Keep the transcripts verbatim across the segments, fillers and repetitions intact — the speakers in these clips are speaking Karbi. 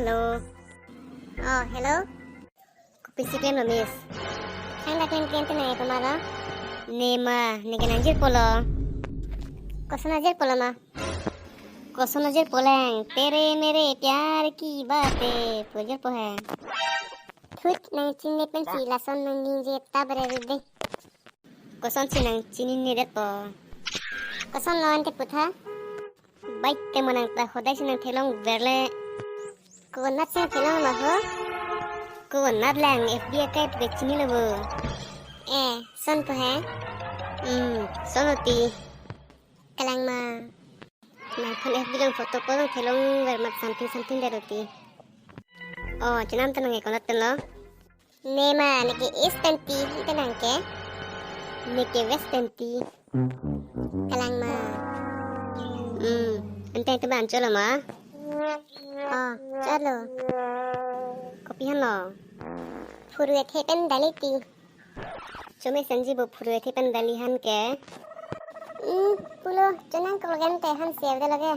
Hello. Oh, hello. Kopisi klemlo, miss? Thangta klemkle, ante nang eko ma lo? Ne ma, neke nangjirpo lo. Koson ajirpo lo ma? Koson ajirpo lang, tere mere pyar ki baat hai pu jirpo hai. Thut, nang chinine pensi lason nangningje ta bere ri dei. Kosonsi nang chininedetpo? Kosonlo ante putha? Bai, te mo nang ta hodai si nang theklongver le. Konat si nang theklong ma ho? Konat lang, F B account ke chinilo bo. Eh, son po hai? Hmm, son oti. Kalang ma. Nangphan F B along photo po along theklongver amat something something det oti. Oh, chenam ta nang ke konat pen lo? Ne ma, neke east pen ti, ante nang ke? Neke west pen ti. Kalang ma. Hmm, ante ante ban cholo ma? Oh, cholo. Kopi han lo? Phurui athe pen dali ti. Chome senji bo phurui athe pen dali han ke? Hmm, pulo, chonang kok lo ke ante han siap de lo ke.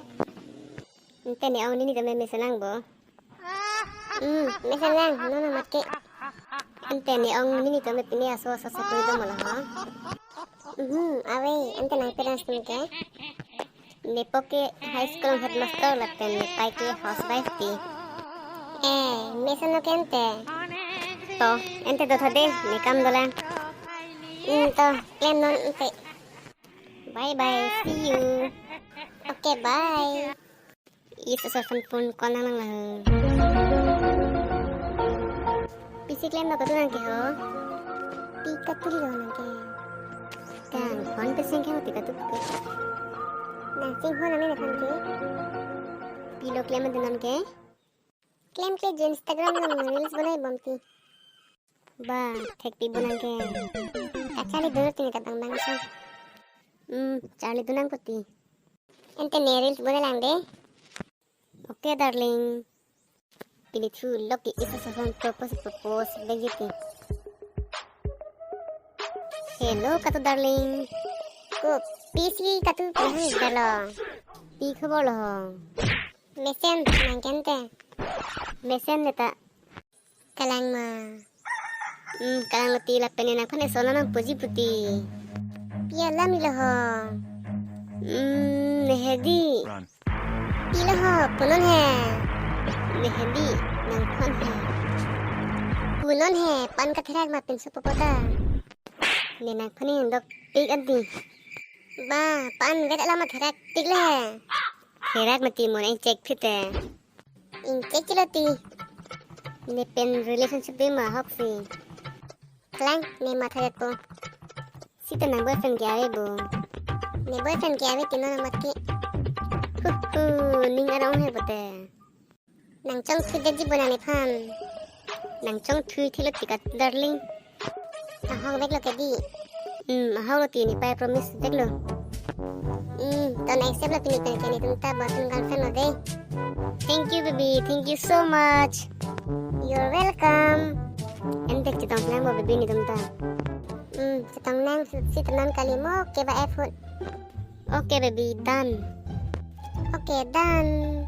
Ante ne ong nini tame mesen lang bo. Hmm, mesen lang, non amat ke. Ante ne ong nini tame pine aso aso sakori do ma lo ho? Hmm, ave, ante nang parents atum ke? Nepo ke high school headmaster lapen nepei ke housewife ti. Eh, mesen lo ke ante? To, ante do tha dei, ne kam dolang. Hmm, to, klem non ante. Bye bye, see you. Okay, bye. Isa asor aphan phone call nang nang la ho. Pisi klemlo katu nang ke ho? Pi katu lo nang ke? Tang phone pe sing ke ho, pi katu ke? Nang sing ho nang ne aphan ke? Pilo klem ante nang ke? Klemkle je, Instagram along reels bonaibom ti. Ba, thekpi bo nang ke? Kacharli dun ti ne ta bang bang so. Hmm, charli dun nang ko ti. Ante ne reels bonai lang dei. Okay, darling. Pini thu lok ke isa asor aphan propose, propose beji ti. Hello, katu darling. Kopisi katu pehang dalo? Pi khobor lo ho? Mesen nang ke ante? Mesen ne ta. Kalang ma. Hmm, kalang lo ti lapen ne nangphan eson nang puji puti. Pi alam lo ho? Hmm, ne hedi. Pilo ho, punon he. Ne hedi, nangphan he. Punon he, pan katherak ma pinso popo ta. Ne nangphan he dokpik ante. Ba, pan vet alam ma therakpik le he. Therak mati, mo nang ingchek phit he. Ingchek chilo ti. Ne pen relationship dei ma hoksi? Kalang, ne matha det po. Sita nang boyfriend ke ave bo? Ne boyfriend ke ave ti non amat ke. Hu hu, ning arong he pote. Nang chongthui detji bo nang nephan? Nang chongthui thilo ti katu darling. Ahok vek lo ke dei? Hmm, ahok lo ti, nepei promise vek lo. Hmm, to nang accept lo pini pen ke netum ta boyfriend girlfriend lo dei. Thank you, baby. Thank you so much. You're welcome. Ante chetong nang bo, baby, netum ta. Hmm, chetong nang, sita non kali mo ke ba e phone. Okay, baby, done. Okay, done.